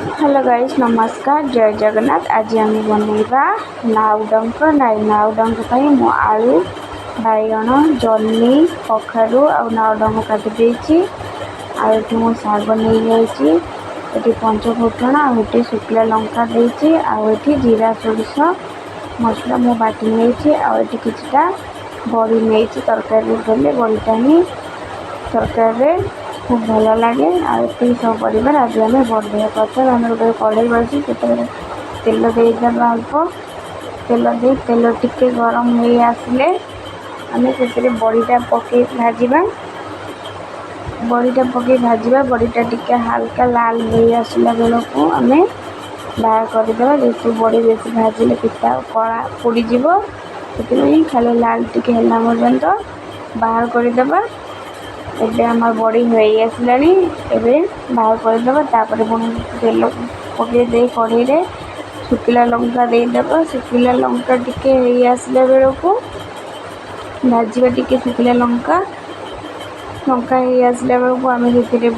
Hello guys, ନମସ୍କାର, ଜୟ ଜଗନ୍ନାଥ। ଆଜି ଆମେ ବନେଇବା ନାଉ ଡଙ୍କ। ନାଉ ଡଙ୍କ ପାଇଁ ମୁଁ ଆଳୁ, ବାଇଗଣ, ଜହ୍ନି, କଖାରୁ ଆଉ ନାଉ ଡଙ୍କ କାଟି ଦେଇଛି। ଆଉ ଏଠି ମୁଁ ଶାଗ ନେଇଯାଇଛି। ଏଠି ପଞ୍ଚ ଫୁଟଣ ଆଉ ଏଠି ଶୁଖିଲା ଲଙ୍କା ଦେଇଛି। ଆଉ ଏଠି ଜିରା, ସୋରିଷ ମସଲା ମୁଁ ବାଟି ନେଇଛି। ଆଉ ଏଠି କିଛିଟା ବଡ଼ି ନେଇଛି। ତରକାରୀରେ ଦେଲେ ବଡ଼ିଟା ହିଁ ତରକାରୀରେ ଖୁବ୍ ଭଲ ଲାଗେ। ଆଉ ଏତିକି ସବୁ ପରିବାର ଆଜି ଆମେ ବନେଇବା। ପ୍ରଥମେ ଆମେ ଗୋଟେ କଢ଼େଇ ବସି ସେଥିରେ ତେଲ ଦେଇଦେବା। ଅଳ୍ପ ତେଲ ଦେଇ ତେଲ ଟିକେ ଗରମ ହେଇ ଆସିଲେ ଆମେ ସେଥିରେ ବଡ଼ିଟା ପକାଇ ଭାଜିବା। ବଡ଼ିଟା ପକାଇ ଭାଜିବା। ବଡ଼ିଟା ଟିକେ ହାଲକା ଲାଲ ହେଇ ଆସିଲା ବେଳକୁ ଆମେ ବାହାର କରିଦେବା। ଯେହେତୁ ବଡ଼ି ବେଶୀ ଭାଜିଲେ ପିତା, କଳା ପୋଡ଼ିଯିବ, ସେଥିପାଇଁ ଖାଲି ଲାଲ ଟିକେ ହେଲା ପର୍ଯ୍ୟନ୍ତ ବାହାର କରିଦେବା। ଏବେ ଆମର ବଡ଼ି ହେଇ ଆସିଲାଣି, ଏବେ ବାହାର କରିଦେବା। ତାପରେ ପୁଣି ତେଲ ପକାଇ ଦେଇ କଢ଼େଇରେ ଶୁଖିଲା ଲଙ୍କା ଦେଇଦେବା। ଶୁଖିଲା ଲଙ୍କା ଟିକେ ହେଇ ଆସିଲା ବେଳକୁ ଭାଜିବା ଟିକେ ଶୁଖିଲା ଲଙ୍କା। ଲଙ୍କା ହେଇ ଆସିଲା ବେଳକୁ ଆମେ ସେଥିରେ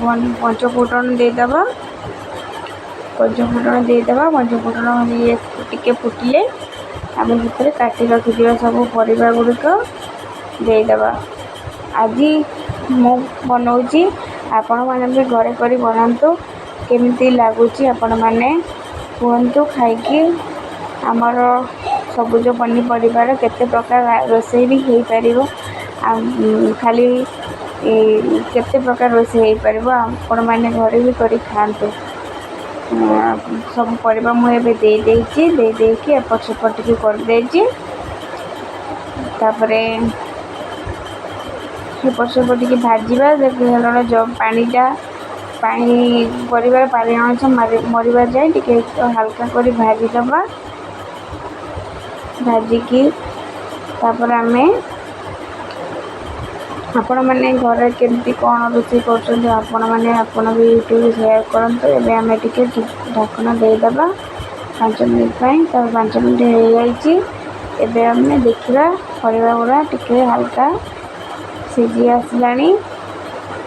ପଞ୍ଚ ଫୁଟଣ ଦେଇଦେବା। ପଞ୍ଚ ଫୁଟଣ ଦେଇଦେବା। ପଞ୍ଚ ଫୁଟଣ ହେଇ ଟିକେ ଫୁଟିଲେ ଆମେ ସେଥିରେ କାଟି ରଖିଥିବା ସବୁ ପରିବା ଗୁଡ଼ିକ ଦେଇଦେବା। ଆଜି ମୁଁ ବନଉଛି, ଆପଣମାନେ ବି ଘରେ କରି ବନାନ୍ତୁ। କେମିତି ଲାଗୁଛି ଆପଣମାନେ କୁହନ୍ତୁ ଖାଇକି। ଆମର ସବୁଜ ପନିପରିବାର କେତେ ପ୍ରକାର ରୋଷେଇ ବି ହେଇପାରିବ, ଆଉ ଖାଲି କେତେ ପ୍ରକାର ରୋଷେଇ ହେଇପାରିବ। ଆପଣମାନେ ଘରେ ବି କରି ଖାଆନ୍ତୁ। ସବୁ ପରିବା ମୁଁ ଏବେ ଦେଇଦେଇଛି। ଦେଇ ଦେଇକି ଏପଟ ସେପଟ ଟିକେ କରିଦେଇଛି। ତାପରେ ଏପଟ ସେପଟ ଟିକେ ଭାଜିବା। କାରଣ ପାଣିଟା, ପାଣି, ପରିବାର ପାଣି ଅଂଶ ମରିବା ଯାଏ ଟିକେ ହାଲକା କରି ଭାଜିଦେବା। ଭାଜିକି ତାପରେ ଆମେ, ଆପଣମାନେ ଘରେ କେମିତି କ'ଣ ରୋଷେଇ କରୁଛନ୍ତି, ଆପଣମାନେ ଆପଣ ବି ୟୁଟ୍ୟୁବରେ ସେୟାର କରନ୍ତୁ। ଏବେ ଆମେ ଟିକେ ଢାଙ୍କଣା ଦେଇଦେବା 5 ମିନିଟ୍ ପାଇଁ। ତାପରେ 5 ମିନିଟ୍ ହେଇଯାଇଛି। ଏବେ ଆମେ ଦେଖିବା, ପରିବା ଗୁଡ଼ା ଟିକେ ହାଲକା ସିଝି ଆସିଲାଣି।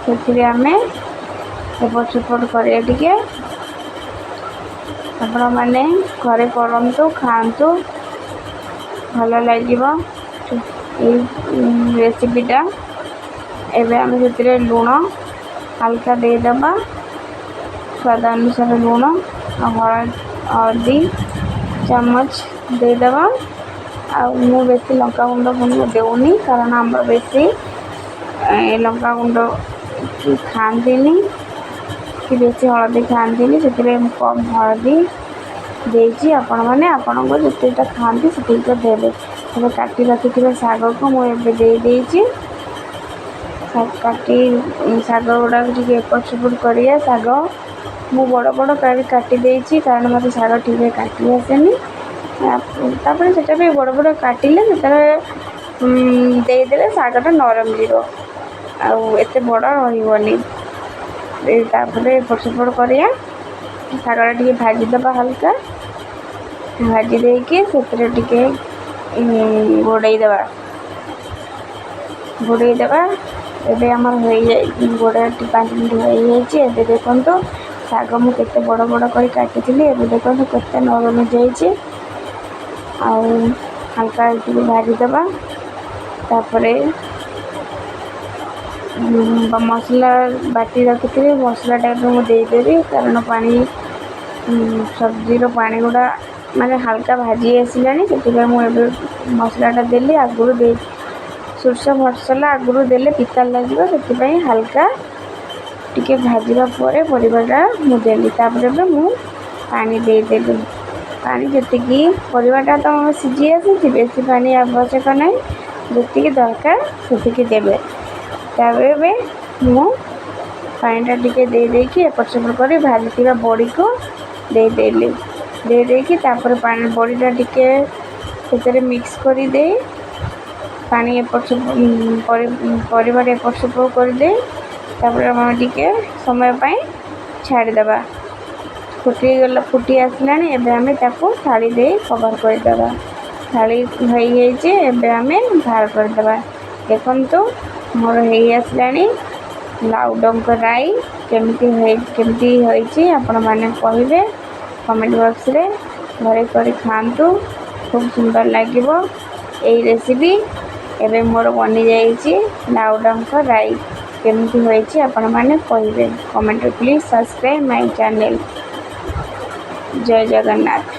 ସେଥିରେ ଆମେ ଏପଟ ସେପଟ କରିବା ଟିକେ। ଆପଣମାନେ ଘରେ କରନ୍ତୁ, ଖାଆନ୍ତୁ, ଭଲ ଲାଗିବ ଏଇ ରେସିପିଟା। ଏବେ ଆମେ ସେଥିରେ ଲୁଣ ହାଲକା ଦେଇଦେବା, ସ୍ୱାଦ ଅନୁସାରେ ଲୁଣ ଆଉ ହଳଦୀ ଚାମଚ ଦେଇଦେବା। ଆଉ ମୁଁ ବେଶୀ ଲଙ୍କାଗୁଣ୍ଡ ଫୁଣ୍ଡ ଦେଉନି, କାରଣ ଆମର ବେଶୀ ଲଙ୍କାଗୁଣ୍ଡ ଖାଆନ୍ତିନି କି ବେଶୀ ହଳଦୀ ଖାଆନ୍ତିନି। ସେଥିପାଇଁ ମୁଁ କମ୍ ହଳଦୀ ଦେଇଛି। ଆପଣମାନେ ଆପଣଙ୍କ ଯେତିକିଟା ଖାଆନ୍ତି, ସେତିକିଟା ଦେବେ। ଏବେ କାଟି ରଖିଥିବା ଶାଗକୁ ମୁଁ ଏବେ ଦେଇଦେଇଛି। କାଟି ଶାଗ ଗୁଡ଼ାକ ଟିକେ ଏପଟ ସେପଟ କରିବା। ଶାଗ ମୁଁ ବଡ଼ ବଡ଼ କରି କାଟି ଦେଇଛି, କାରଣ ମୋତେ ଶାଗ ଠିକ୍ରେ କାଟି ଆସେନି। ତାପରେ ସେଟା ବି ବଡ଼ ବଡ଼ କାଟିଲେ ସେତେବେଳେ ଦେଇଦେଲେ ଶାଗଟା ନରମ ଯିବ ଆଉ ଏତେ ବଡ଼ ରହିବନି। ତାପରେ ଏପଟ ସେପଟ କରିବା। ଶାଗଟା ଟିକେ ଭାଜିଦେବା। ହାଲକା ଭାଜି ଦେଇକି ସେଥିରେ ଟିକେ ଘୋଡ଼େଇ ଦେବା, ଘୋଡ଼େଇ ଦେବା। ଏବେ ଆମର ହେଇଯାଇ ଘୋଡ଼ା 5 ମିନିଟ୍ ହେଇଯାଇଛି। ଏବେ ଦେଖନ୍ତୁ, ଶାଗ ମୁଁ କେତେ ବଡ଼ ବଡ଼ କରି କାଟିଥିଲି, ଏବେ ଦେଖନ୍ତୁ କେତେ ନରମ ହେଇଯାଇଛି। ଆଉ ହାଲକା ଟିକେ ଭାଜିଦେବା। ତାପରେ ମସଲା ବାଟି ରଖିଥିବି, ମସଲାଟା ଏବେ ମୁଁ ଦେଇଦେବି, କାରଣ ପାଣି, ସବଜିର ପାଣି ଗୁଡ଼ା ମାନେ ହାଲକା ଭାଜି ଆସିଲାଣି, ସେଥିପାଇଁ ମୁଁ ଏବେ ମସଲାଟା ଦେଲି। ଆଗରୁ ଦେଇ, ସୋରିଷ ମସଲା ଆଗରୁ ଦେଲେ ପିତା ଲାଗିବ, ସେଥିପାଇଁ ହାଲକା ଟିକେ ଭାଜିବା ପରେ ପରିବାଟା ମୁଁ ଦେଲି। ତାପରେ ଏବେ ମୁଁ ପାଣି ଦେଇଦେଲି। ପାଣି ଯେତିକି, ପରିବାଟା ତ ସିଝି ଆସିଛି, ବେଶୀ ପାଣି ଆବଶ୍ୟକ ନାହିଁ। ଯେତିକି ଦରକାର ସେତିକି ଦେବେ। ତାପରେ ଏବେ ମୁଁ ପାଣିଟା ଟିକେ ଦେଇ ଦେଇକି ଏପଟ ସେପଟ କରି ଭାଜିଥିବା ବଡ଼ିକୁ ଦେଇଦେଲି। ଦେଇ ଦେଇକି ତାପରେ ପାଣି, ବଡ଼ିଟା ଟିକେ ସେଥିରେ ମିକ୍ସ କରିଦେଇ, ପାଣି ଏପଟ ସେପଟ, ପରିବାଟା ଏପଟ ସେପଟ କରିଦେଇ, ତାପରେ ଆମେ ଟିକେ ସମୟ ପାଇଁ ଛାଡ଼ିଦେବା। ଫୁଟିଗଲା, ଫୁଟି ଆସିଲାଣି। ଏବେ ଆମେ ତାକୁ ଥାଳି ଦେଇ କଭର୍ କରିଦେବା। ଥାଳି ହେଇଯାଇଛି, ଏବେ ଆମେ ବାହାର କରିଦେବା। ଦେଖନ୍ତୁ, ମୋର ହେଇ ଆସିଲାଣି ଲାଉଡଙ୍କ ରାଇ କେମିତି ହୋଇଛି ଆପଣମାନେ କହିବେ କମେଣ୍ଟ ବକ୍ସରେ। ଘରେ କରି ଖାଆନ୍ତୁ, ଖୁବ୍ ସୁନ୍ଦର ଲାଗିବ ଏଇ ରେସିପି। ଏବେ ମୋର ବନିଯାଇଛି ଲାଉଡଙ୍କ ରାଇ। କେମିତି ହୋଇଛି ଆପଣମାନେ କହିବେ କମେଣ୍ଟରେ। Please subscribe my channel. Jay Jagannath.